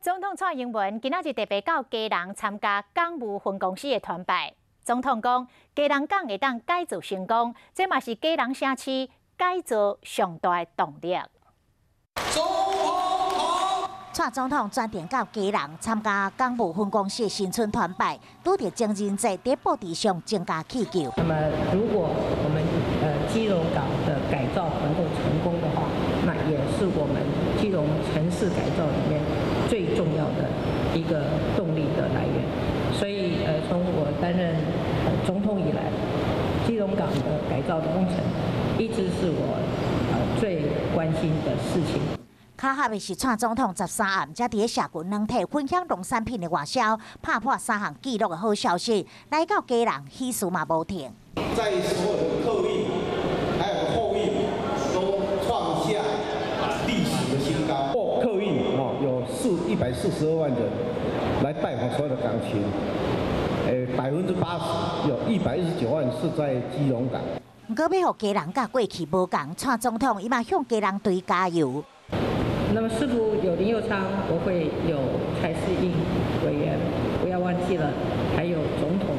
總統蔡英文今仔日特別到基隆參加港務分公司的團拜。總統講，基隆港會當改造成功，這嘛是基隆城市改造上大的動力。蔡總統專程到基隆參加港務分公司的新春團拜，拄著情人節佇布置上增加氣球。那麼，如果我們基隆港的改造能夠成功的話，那也是我們基隆城市改造裡面最重要的一個動力的來源。所以，從我擔任總統以來，基隆港的改造的工程一直是我最關心的事情。巧合的是，蔡總統13暗才佇咧社群軟體分享農產品的外銷，拍破三項紀錄的好消息，來到基隆喜事嘛無停。在所有的客運還有貨運都創下歷史的新高。貨客運哦有142萬人來拜訪所有的港區，80%有119萬是在基隆港。毋過欲予基隆佮過去無仝，蔡總統伊嘛向基隆隊加油。那麼市府有林右昌，國會有蔡適應委員，不要忘記了，還有總統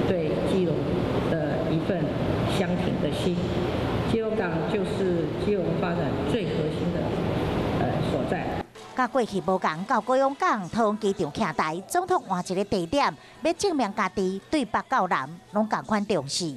對基隆的一份相挺的心。基隆港就是基隆發展最核心的所在。佮過去無仝，到高雄港桃園機場徛台，總統換一个地點，欲證明家己對北到南攏仝款重視。